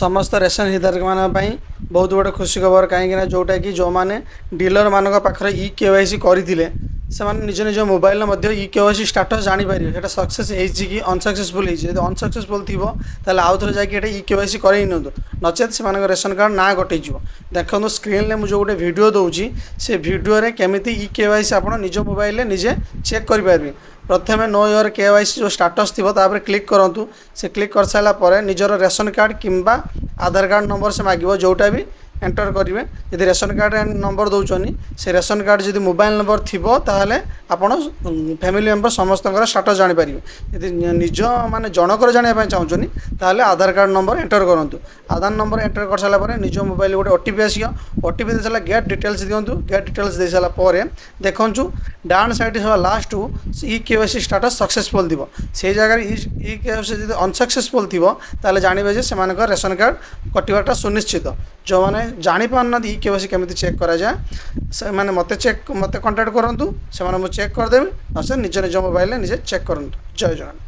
ସମସ୍ତ ରେସନ୍ ହିତାଧିକାରୀମାନଙ୍କ ପାଇଁ ବହୁତ ବଡ଼ ଖୁସି ଖବର। କାହିଁକିନା ଯେଉଁଟାକି ଯେଉଁମାନେ ଡିଲରମାନଙ୍କ ପାଖରେ ଇ କେୱାଇସି କରିଥିଲେ, ସେମାନେ ନିଜ ନିଜ ମୋବାଇଲରେ ମଧ୍ୟ ଇ କେୱାଇସି ଷ୍ଟାଟସ୍ ଜାଣିପାରିବେ, ସେଇଟା ସକ୍ସେସ୍ ହେଇଛି କି ଅନସକ୍ସେସଫୁଲ୍ ହେଇଛି। ଯଦି ଅନସକ୍ସେସଫୁଲ୍ ଥିବ, ତାହେଲେ ଆଉ ଥରେ ଯାଇକି ଏଇଟା ଇ କେୱାଇସି କରେଇ ନିଅନ୍ତୁ, ନଚେତ୍ ସେମାନଙ୍କ ରେସନ୍ କାର୍ଡ଼ ନାଁ କଟିଯିବ। ଦେଖନ୍ତୁ, ସ୍କ୍ରିନ୍ରେ ମୁଁ ଯେଉଁ ଗୋଟେ ଭିଡ଼ିଓ ଦେଉଛି, ସେ ଭିଡ଼ିଓରେ କେମିତି ଇ କେୱାଇସି ଆପଣ ନିଜ ମୋବାଇଲରେ ନିଜେ ଚେକ୍ କରିପାରିବେ। ପ୍ରଥମେ ନୋ your KYC ଯେଉଁ ଷ୍ଟାଟସ୍ ଥିବ, ତାପରେ କ୍ଲିକ୍ କରନ୍ତୁ। ସେ କ୍ଲିକ୍ କରିସାରିଲା ପରେ ନିଜର ରେସନ୍ କାର୍ଡ଼ କିମ୍ବା ଆଧାର କାର୍ଡ଼ ନମ୍ବର ସେ ମାଗିବ, ଯେଉଁଟା ବି ଏଣ୍ଟର କରିବେ। ଯଦି ରେସନ୍ କାର୍ଡ଼ ନମ୍ବର ଦେଉଛନ୍ତି, ସେ ରେସନ୍ କାର୍ଡ଼ ଯଦି ମୋବାଇଲ ନମ୍ବର ଥିବ, ତାହେଲେ ଆପଣ ଫ୍ୟାମିଲି ମେମ୍ବର ସମସ୍ତଙ୍କର ଷ୍ଟାଟସ୍ ଜାଣିପାରିବେ। ଯଦି ନିଜ ମାନେ ଜଣଙ୍କର ଜାଣିବା ପାଇଁ ଚାହୁଁଛନ୍ତି, ତାହେଲେ ଆଧାର କାର୍ଡ଼ ନମ୍ବର ଏଣ୍ଟର କରନ୍ତୁ। ଆଧାର ନମ୍ବର ଏଣ୍ଟର କରିସାରିଲା ପରେ ନିଜ ମୋବାଇଲ ଗୋଟେ ଓଟିପି ଆସିବ। ଓଟିପି ଦେଇସାରିଲା ଗେଟ୍ ଡିଟେଲ୍ସ ଦିଅନ୍ତୁ। ଗେଟ୍ ଡିଟେଲ୍ସ ଦେଇସାରିଲା ପରେ ଦେଖନ୍ତୁ, ଡାହାଣ ସାଇଡ଼୍ ସବା ଲାଷ୍ଟକୁ ଇ କେୱାଇସି ଷ୍ଟାଟସ୍ ସକ୍ସେସଫୁଲ୍ ଥିବ। ସେଇ ଜାଗାରେ ଇ କେୱାଇସି ଯଦି ଅନସକ୍ସେସଫୁଲ୍ ଥିବ, ତାହେଲେ ଜାଣିବେ ଯେ ସେମାନଙ୍କର ରେସନ୍ କାର୍ଡ଼ କଟିବାଟା ସୁନିଶ୍ଚିତ। ଯେଉଁମାନେ ଜାଣିପାରୁନାହାନ୍ତି ଇ କେୱାଇସି କେମିତି ଚେକ୍ କରାଯାଏ, ସେମାନେ ମୋତେ କଣ୍ଟାକ୍ଟ କରନ୍ତୁ। ସେମାନେ ମୁଁ ଚେକ୍ କରିଦେବି। ନଚେତ୍ ନିଜ ନିଜ ମୋବାଇଲରେ ନିଜେ ଚେକ୍ କରନ୍ତୁ। ଜୟ ଜଗନ୍ନାଥ।